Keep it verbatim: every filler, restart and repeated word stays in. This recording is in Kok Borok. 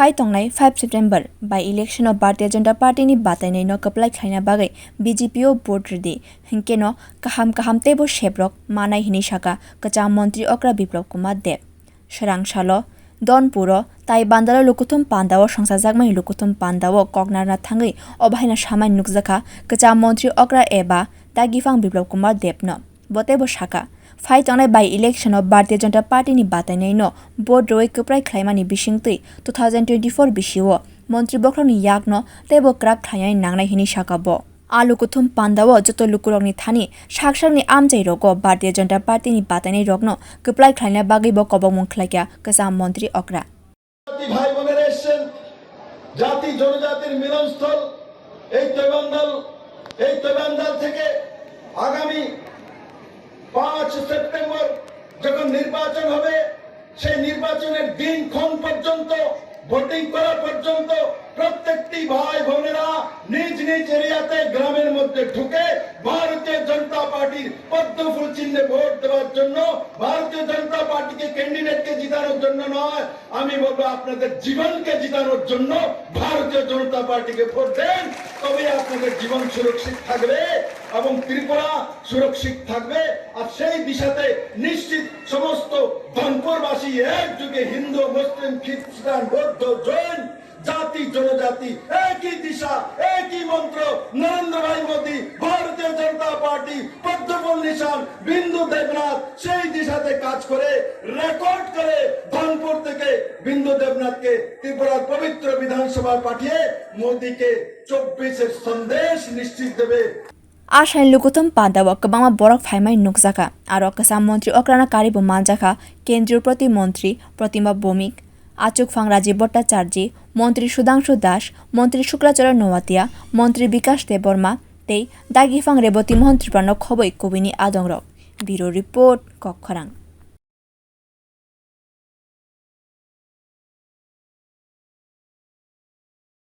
Phai tongnai five September by election o Bharatiya Janata Party ni batainai no kwplai khlaina bagwi B J P o vote rwdi, hinkhe no kaham kaham teibo seprok manai hinwi saka kwcham montri okra Biplab Kumar Deb. Swrang salo Donpuro tai Bandalo lukuthum pandao songchajakmani lukuthum pandao kok narwna thangwi obo haino samani nukjakha kwcham montri okra eba Dagifang Biplab Kumar Deb no. Bo teibo saka, phai tongnai by election o Bharatiya Janata Party ni batainai no vote rwui kwplai khlaimani bisingtwi two thousand twenty-four bisio montri bokhorokni yakno teibo kwrak khlainani nangnai hinwi saka bo. A lukuthum pandao joto lukurokni thani sak sakni amchai rogo Bharatiya Janata Party ni batainai rokno kwplai khlaina bagwi bo kobokmung khlaikha kwcham montri okra. জাতি ভাই বোনেরা এসছেন, জাতি জনজাতির মিলনস্থল এই তৈবান্দাল, এই তৈবান্দাল থেকে আগামী পাঁচ সেপ্টেম্বর যখন নির্বাচন হবে, সেই নির্বাচনের দিনক্ষণ পর্যন্ত, ভোটিং করা পর্যন্ত প্রত্যেকটি ভাই বোনেরা নিজ নিজ এরিয়াতে, গ্রামের মধ্যে ঢুকে ভারতীয় জনতা পার্টির পদ্মফুল চিহ্নে ভোট দেওয়ার জন্য, ভারতীয় জনতা পার্টিকে ক্যান্ডিডেটকে জিতানোর জন্য নয়, আমি বলবো আপনাদের জীবনকে জিতানোর জন্য ভারতীয় জনতা পার্টিকে ভোট দেন, তবেই আপনাদের জীবন সুরক্ষিত থাকবে এবং ত্রিপুরা সুরক্ষিত থাকবে। আর সেই দিশাতে নিশ্চিত সমস্ত ধনপুরবাসী একযোগে হিন্দু, মুসলিম, খ্রিস্টান, বৌদ্ধ, জৈন, জাতি জনজাতি একই দিশা, একই মন্ত্র। নরেন্দ্র ভাই মোদী, ভারতীয় জনতা পার্টি, পদ্মফুল নিশান, বিন্দু দেবনাথ সেই দিশাতে কাজ করে, রেকর্ড করে ধনপুর থেকে বিন্দু দেবনাথকে ত্রিপুরার পবিত্র বিধানসভায় পাঠিয়ে মোদীকে চব্বিশের সন্দেশ নিশ্চিত দেবে। A saini lukuthum pandao kwbangma borok phaimani nukjakha, aro kwcham montri okrano karibo manjakha kendriyo protimontri Pratibha Bhowmik, achukphang Rajiv Bhattacharjee, montri Sudhangshu Das, montri Shuklacharan Noatia, montri Bikash Debbarma tei dagifang Reboti Mohan Tripurano khobwi kubuni adongrok. Bureau Report, Kokkhorang.